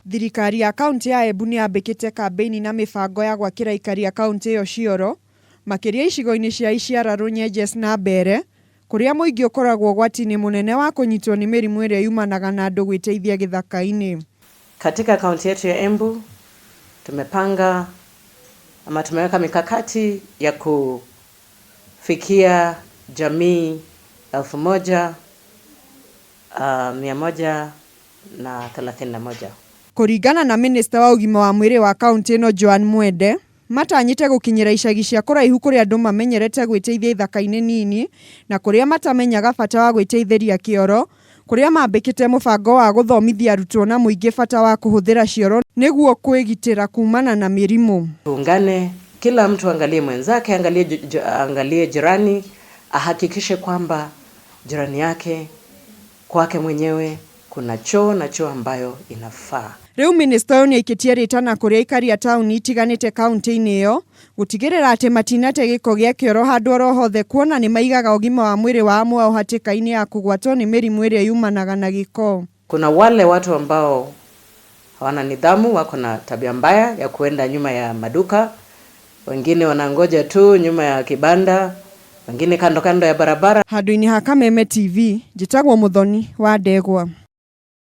Thirikari ya kaunti ya Embu nĩ yambĩkĩte kambĩini na mĩbango ya gwakĩra aikari a kaunti ĩyo cioro, makĩria icigo-inĩ cia Ishiara, Runyenjes na Mbeere, kũrĩa mũingĩ ũkoragwo ũgwati-inĩ mũnene wa kũnyitwo nĩ mĩrimũ ĩrĩa yumanaga na andũ gwĩteithia gĩthaka-inĩ. Katika kaunti yetu ya Embu tumepanga ama tumeweka mikakati ya kufikia jamii 1131. Kũringana na minista wa ũgima wa mwĩrĩ wa kaunti ĩno Joan Mwende, matanyĩte gũkinyĩra icagi cia kũraihu kũrĩa andũ mamenyerete gwĩteithia ithaka-inĩ nini na kũrĩa matamenyaga bata wa gwĩteithĩria kĩoro, kũrĩa mambĩkĩte mũbango wa gũthomithia arutwo na mũingĩ bata wa kũhũthĩra cioro nĩguo kwĩgitĩra kumana na mĩrimũ. Tuungane, kila mtu angalie mwenzake, angalie, angalie jirani, ahakikishe kwamba jirani yake kwake mwenyewe kuna choo na choo ambayo inafaa. Rĩu minista ũyũ nĩaikĩtie rĩtana kũrĩ aikari a taũni itiganĩte kaunti-inĩ ĩyo gũtigĩrĩra atĩ matinate gĩko gĩa kĩoro handũ oro hothe kuona nĩ maigaga ũgima wa mwĩrĩ wa amwe ao hatĩka-inĩ ya kũgwatwo nĩ mĩrimũ ĩrĩa yumanaga na gĩko. Kuna wale watu ambao hawana nidhamu, wako na tabia mbaya ya kuenda nyuma ya maduka, wengine wanangoja tu nyuma ya kibanda, wengine kando kando ya barabara. Handũ-inĩ ha Kameme TV, njĩtagwo Muthoni wa Ndegwa.